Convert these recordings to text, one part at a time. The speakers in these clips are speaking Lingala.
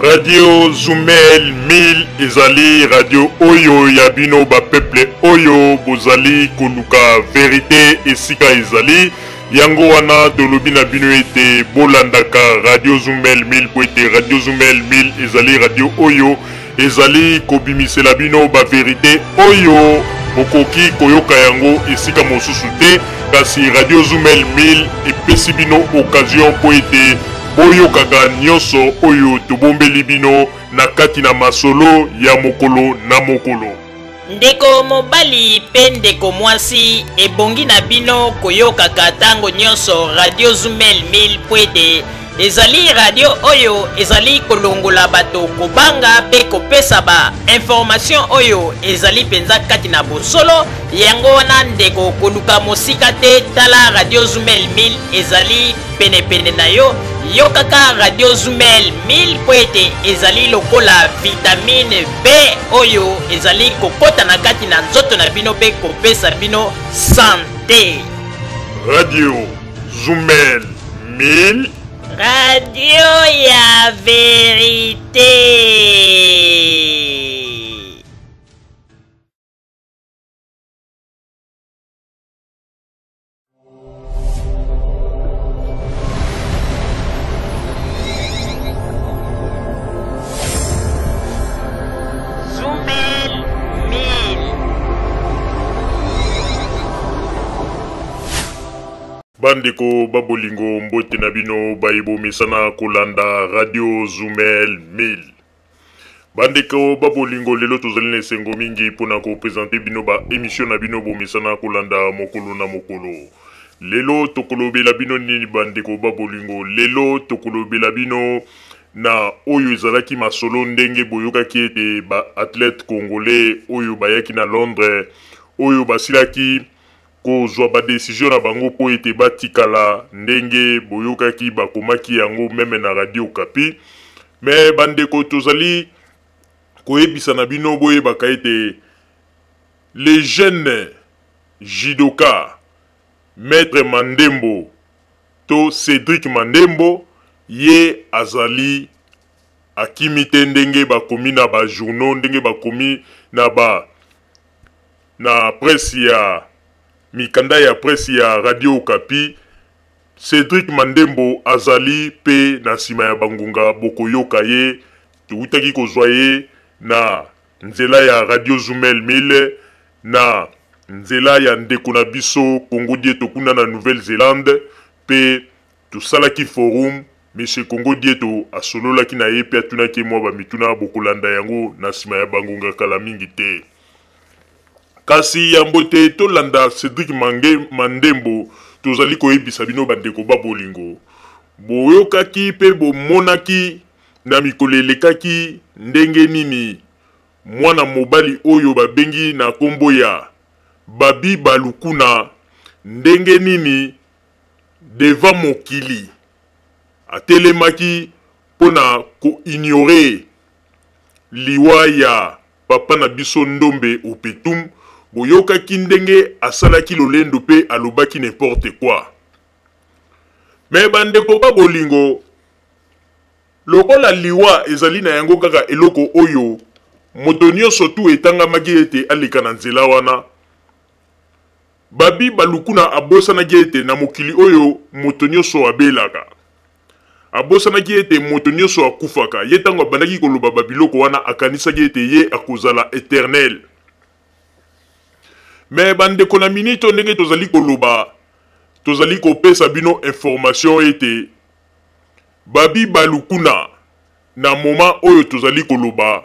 Radio Zumel 1000 ezali radio oyo ya bino ba peuple oyo bozali koluka verite esika ezali. Yango wana tolobi na bino ete bolandaka Radio Zumel 1000 po ete Radio Zumel 1000 ezali radio oyo ezali kobimisela bino ba verite oyo bokoki koyoka yango esika mosusu te, kasi Radio Zumel 1000 epesi bino occasion mpo ete boyokaka nyonso oyo tobombeli bino na kati na masolo ya mokolo na mokolo. Ndeko mobali pe ndeko mwasi, ebongi na bino koyokaka tango nyonso Radio Zumel 1000 mpo ete ezali radio oyo ezali kolongola bato kobanga pe kopesa ba information oyo ezali mpenza kati na bosolo. Yango wana ndeko, koluka mosika te, tala Radio Zumel 1000 ezali penepene na yo. Yokaka Radio Zumel 1000 mpo ete ezali lokola vitamine B oyo ezali kokota na kati na nzoto na bino mpe kopesa bino sante. Radio Zumel 1000, radio ya verite. Bandeko ba bolingo, mbote na bino baye bomesana kolanda Radio Zumel 1000. Bandeko ba bolingo, lelo tozali na esengo mingi mpona kopresente bino ba emission na bino bomesana kolanda mokolo na mokolo. Lelo tokolobela bino nini bandeko ba bolingo? Lelo tokolobela bino na oyo ezalaki masolo ndenge boyokaki ete ba athlètes congolais oyo bayaki na Londres oyo basilaki kozwa ba decision na bango mpo ete batikala, ndenge boyokaki bakomaki yango meme na Radio Okapi. Me bandeko, tozali koyebisa na bino boyebaka ete le jeune judoka Maître Mandembo to Cédric Mandembo, ye azali akimi te ndenge bakomi na ba journaux, ndenge bakomi na ba na presse ya mikanda ya presse ya Radio Okapi. Cédric Mandembo azali pe na nsima ya bangonga bokoyoka ye. Towutaki kozwa ye na nzela ya Radio Zumel 1000 na nzela ya ndeko na biso Congo Dieto kuna na Nouvelle-Zélande, pe tosalaki forum. Monsieur Congo Dieto asololaki na ye pe atunaki ye mwa ba mituna, bokolanda yango na nsima ya bangonga kala mingi te. Kasi yambo te tolanda Cédric Mange Mandembo, tozali koyebisa bino bandeko ba bolingo, boyokaki pe bomonaki na mikolo elekaki ndenge nini mwana mobali oyo babengi na kombo ya Babi Balukuna ndenge nini devant mokili atelemaki mpo na ko ignorer liwa ya papa na biso Ndombe Opetum. Boyokaki ndenge asalaki lolendo mpe alobaki n'importe quoi. Mais bandeko ba bolingo, lokola liwa ezali na yango kaka eloko oyo moto nyonso tu etangamaki ete aleka na nzela wana, Babi Balukuna abosanaki ete na mokili oyo moto nyonso abelaka. Abosanaki ete moto nyonso akufaka. Ye ntango abandaki koloba babiloko wana, akanisaki ete ye akozala eternel. Me bandeko, na minito ndenge tozali koloba, tozali kopesa bino information ete Babi Balukuna na moment oyo tozali koloba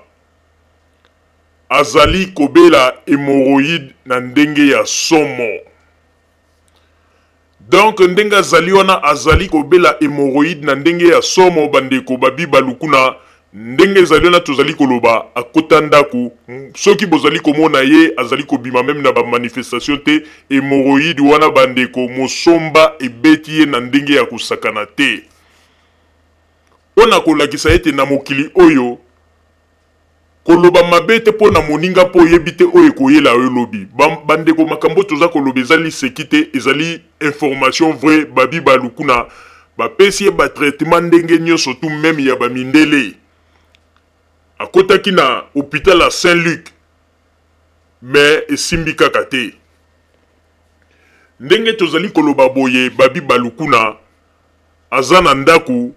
azali kobela hemorroïde na ndenge ya somo. Donc ndenge azali wana azali kobela hemorroïde na ndenge ya somo. Bandeko, Babi Balukuna ndenge ezali wana tozali koloba akota ndako, soki bozali komona ye azali kobima meme na ba manifestation te. Hemorroïde wana bandeko, mosomba ebeti ye na ndenge ya kosakana te, mpo na kolakisa ete na mokili oyo koloba mabe te mpo na moninga, mpo oyebi te oyo ekoyela yo lobi. Bandeko, makambo toza koloba ezali liseki te, ezali information vrai. Babi Balukuna bapesi ye batraitement ndenge nyonso tu, meme ya bamindele. Akotaki na hopital ya Saint-Luc, mais esimbi kaka te. Ndenge tozali koloba boye, Babi Balukuna aza na ndako,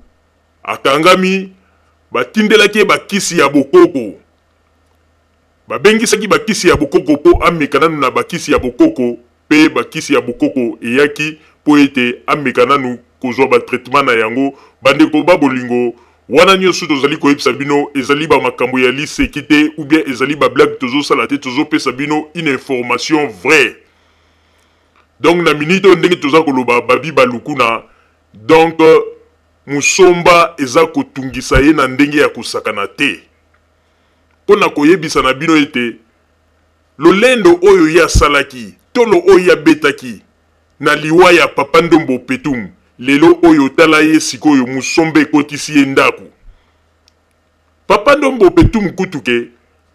akangami, batindelaki ye bakisi ya bokoko. Babengisaki bakisi ya bokoko mpo ameka nanu na bakisi ya bokoko, mpe bakisi ya bokoko eyaki mpo ete ameka nanu kozwa ba traitement na yango. Bandeko ba bolingo, wana nionso tozali koyebisa bino ezali ba makambo ya liseki te ou bien ezali ba blague tozosala te, tozopesa bino une information vraie. Donc na minute oyo ndenge toza koloba, Babi Balukuna donc musomba eza kotungisa ye na ndenge ya kosakana te. Mpo na koyebisa na bino ete lolendo oyo ye asalaki, tolo oyo ye abetaki na liwa ya Papa Ndombo Petum, lelo oyo tala ye sikoyo musomba ekotisi ye ndaku. Papa Ndombo Petum kutu ke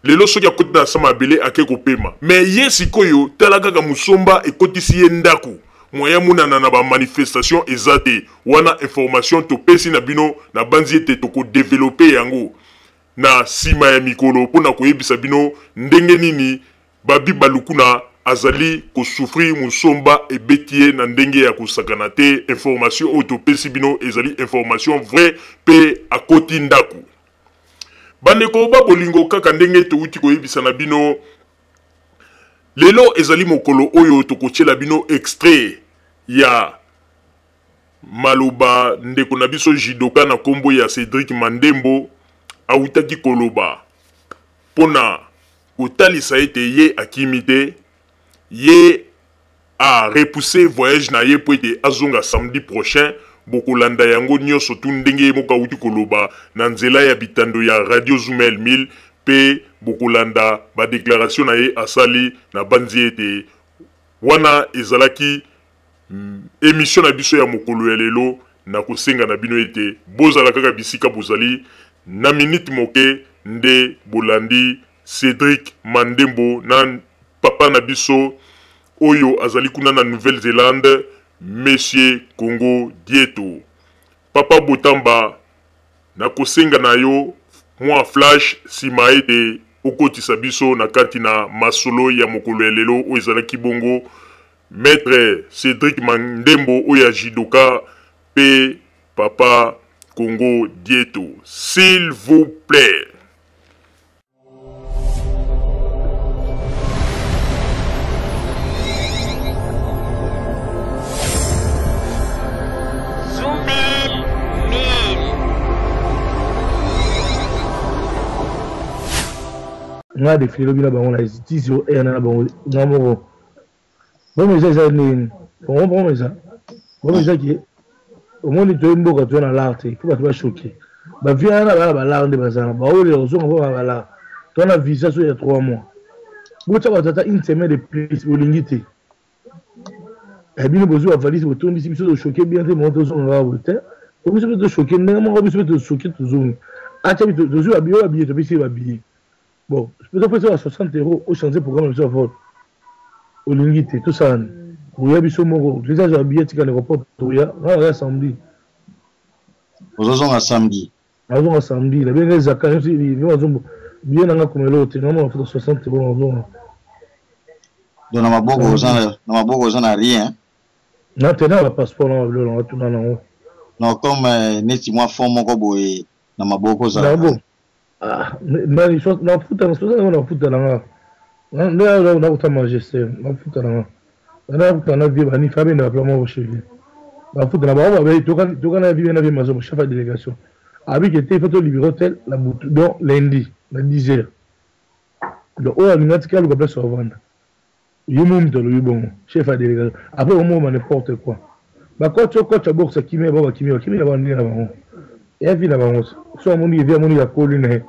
lelo soki akoti na sa mabele ake kopema, mais ye sikoyo tala kaka musomba ekotisi ye ndaku, moyen amonana na ba manifestation eza te. Wana information topesi na bino, nabanzi ete toko developper yango na sima ya mikolo mpo na koyebisa bino ndenge nini Babi Balukuna azali ko souffrir, musomba ebeti ye na ndenge ya kosakana te. Information oyo topesi bino ezali information vraie mpe akoti ndaku. Bandeko ba bolingo, kaka ndenge towuti koyebisa na bino, lelo ezali mokolo oyo tokotiela bino extrait ya maloba ndeko na biso judoka na kombo ya Cedric Mandembo awutaki koloba pona kotalisa ete ye akimi te, ye a repousser voyage na ye po ete azonga samedi prochain. Bokolanda yango nionso tu ndenge ye moko awuti koloba na nzela ya bitando ya Radio Zoom 1000 pe bokolanda ba declaration na ye asali. Nabanzi ete wana ezalaki emission na biso ya mokolo ya lelo. Nakosenga na bino ete bozala kaka bisika bozali na minute moke nde bolandi Cedric Mandembo na papa na biso oyo azali kuna na Nouvelle-Zelande, Monsieur Congo Dieto. Papa Botamba, nakosenga na yo mwa flash sima ete okotisa biso na kati na masolo ya mokolo ya lelo oyo ezalaki bongo Maitre Cedric Mandembo oyo ya judoka pe papa Congo Dieto. S'il vous plaît. Zumel 1000. Nga defile lobi na bango na 10 heures na bango nga moko. Bongo eza eza nini? Bongo bongo eza. Bongo eza ke omoni toye mboka toye na lar te, faut bato ba choquer. Ba vieux wana bana ba lar nde bazala, ba oyo ozonga mpo ba lar. Toa na visa so ya 3 mois. Botia bato ata une semaine de plus bolingi te. Eh bino bozwi ba valise botondisi biso to choquer bien te bango tozonga kaka boye te. Po biso mpe to choquer ndenge moko biso mpe to choquer tozongi. Atia biso tozwi ba billet ba billet topesi ye ba billet. Bon, toza pesa ba 60 euros o changer programme na biso ya vol. Olingi te, tosala nini? Oya biso moko, toza zwa billet tika na aéroport toya, nga naza samedi. Ozozonga samedi? Nazonga samedi, nabenga Zaka, nyonso nga nazonga billet na nga koma eloko te, nga mona futa 60 euros nazonga. Donc na maboko oza na maboko oza na rien. Na te na ba passeport na ba biloko na nga tuna nango. Non comme euh, neti mwa fond moko boye na maboko ozala. Ah, nani nafuta na soza yango nafuta na nga nde nakuta majesté nafuta na nga nakuta na vie bani fabe na plan moko chez lui nafuta na bango babe toka na vie na vie mazobo chef ya délégation abi ke te il faut to libérer hôtel na butu donc lundi na 10 heures donc oyo alinga tika aluka place avanda Ye moko mutu alobi bongo chef ya delegation après omoma n'importe quoi ba coach o coach ya boxe akimi ba bakimi bakimi na ba ndenge na bango ya vie na bango so amoni vie amoni akoli na ye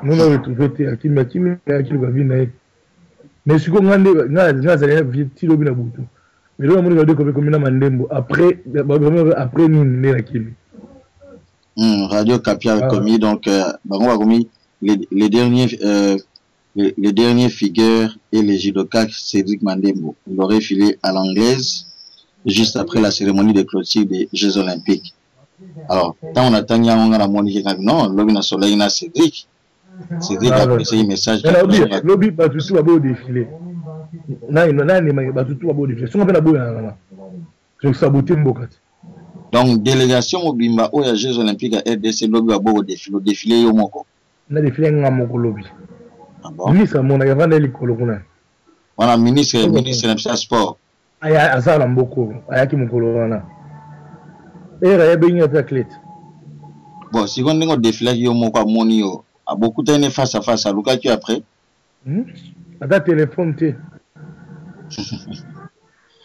mona retrouve te akimi akimi akiluka vie na ye mais sikoyo nga nde nga azali na vie ti lobi na butu mais lobi amoni bade komi komi na mandembo après après nini nde nakimi Radio Kapia ah. Komi donc euh, bango bakomi les, les derniers euh, Le, le dernier figure est le judoka Cédric Mandembo. Il aurait filé à l'anglaise juste après la cérémonie de clôture des Jeux Olympiques. Alors, tant on attend yango nga namoni ke non, lobi na soleil na Cédric. Cédric apesaki message. Lobi bato tu baboyo défilé, nani bato tu baboyo défilé, songa mpe naboyana nanga, tosabote mboka te. Donc délégation mobimba oyo ya Jeux olympiques ya RDC, lobi baboko défilé, défilé yo moko? Na défilé nga moko lobi. Ah bon? Ministre amonaki, avanda likolo kuna. Wana ministre na biso ya sport. Aza na mboka, ayaki mokolo wana ere ayebengi mpe athlète. Bon, sikoyo ndenge odefilaki yo moko, amoni yo, abokutani ne face à face, alukaki yo après? Ata telefone te,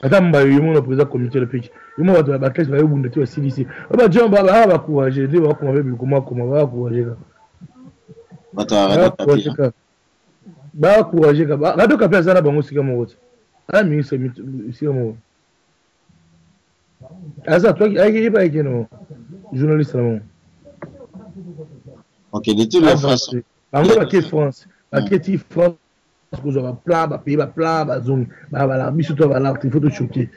ata mbayo. Yo mona président comité olympique, yo mo bato ya baathlète bayobunda te, basilisi bajon baa bacourage nde bakoma mpe bikomakoma, bacourage kaka, bacourage kaka. Radio Kapi aza na bango sika moko te, aya ministre sika moko aza ayaki ye ayaki no journaliste na bango. Ok, de toutes les façons. Bango bake France, bake ti France kozwa baplan, bapaye baplan, bazongi balaka biso to balaka te. Faut tochoke,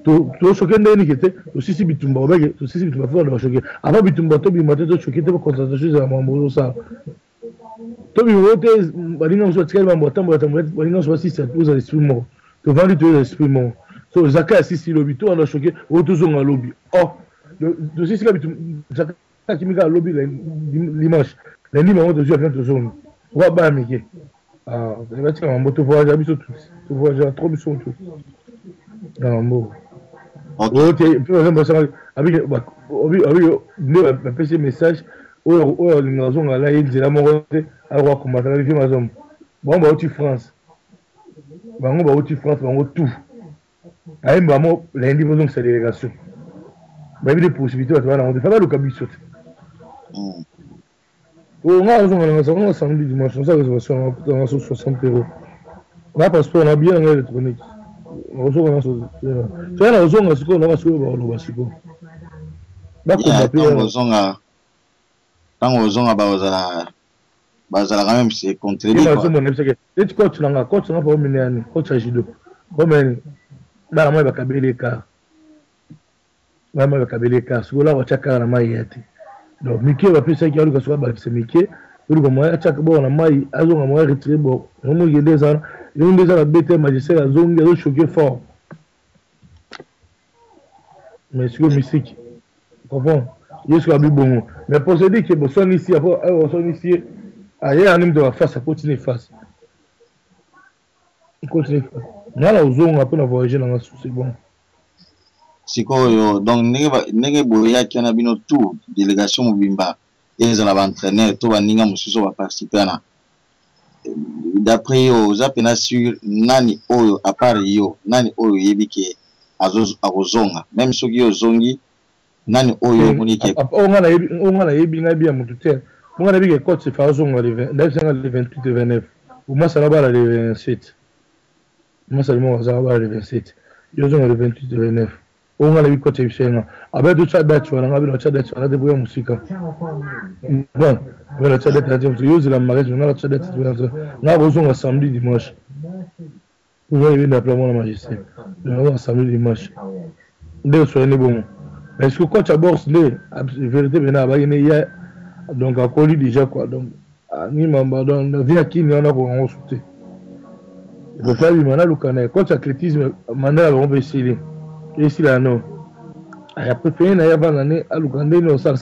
tochoke ndenge nini te? Tosisi bitumba, obeke tosisi bitumba, faut bachoke avant bitumba, tobima te, tochoke te, concentration ezala makambo ozosala. Tobima te, baninga mosusu batikali, mambo batambola tambola, baninga mosusu basisa, tozala esprit moko, tovandi, toyeza esprit moko. So zaka asisi lobi, towanda choke oyo, tozonga lobi. Oh, tosisika bitumba, zaka akimi kaka lobi dimanche, lundi bango tozwi avion, tozongi wa bana mike batika mambo. Tovoyage biso tous, tovoyage trop biso tous na mambo oyo te. Mpe abiki nde bapesi message oyo, oyo alinga azonga na ye nzela moko te, aloko akombataka lifi mazombo. Bango bauti France, bango bauti France, bango tout ayemba bango lundi, bozongisa délégation. Bayebi de possibilité, bato bana yango te, fa baluka biso te. Oyo nga ozonga nanga sango samedi, dimanche nasala réservation nanga so 60 € na passeport na billet nanga électronique, nakozonga na soki nakozonga sikoyo, naka sikoyo bakoloba sikoyo bakoma mpe. Ntango ozonga, bakozala bazala quand même se contredit. Nazomona biseke neti coach nanga, coach nanga pa omene yani, coach ya judo omene bana mai bakabeli écart, bana mai bakabeli écart. Sikoyo lako atya kaka na mai ya te. Donc mike bapesaki, aluka soki abakisa mike, oluka moyen atiaka boko na mai, azonga moyen retire boko yango. Moki nde eza yango, nde eza na bete magistère azongi, azochoke fort. Mais sikoyo misiki comprendre ye soki abi bongo, mais procédé ke boswanisi, apo oswanisi ye, aye ani moto bafase akotini face, akotini face. Nga na ozonga mpo na voyage nanga, c'est bon. Sikoyo donc ndenge boyaki wana, bino tout délégation mobimba, ezala baentraîneur to baninga mosusu oyo baparticipe wana, d'après yo oza mpena sur nani oyo, à part yo, nani oyo oyebi ke akozonga, même soki yo ozongi, nani oyo omoni ke? Oyo nga nayebi, nayebi ya motu te. Nga nayebi ke coach fa azonga, nayebisanga le 28, 29, omasala bala le 27, masala moko azaka bala le 27, yo ozonga le 28, 29. Oyo nga nayebi, coach yebiso yenga abe totya date wana. Nga bino atya date wana te, boya mosika. Bon, bino atya date wana te, yo ozela mariage nga atya date wana. Nga kozonga samedi, dimanche. Oyo yebi na plan mwana magicien, nazonga samedi, dimanche nde osoyani bongo. Mais ce que coach ya boxe nde vérité pena abaki ne ya, donc akoli déjà quoi. Donc ni mamba, donc vie akini wana kokango su te, ekofa bima naluka na ye coach athlétisme. Mandala bango mpe esili, esila no aya préféré na ye avanda ne aluka ndeni osala.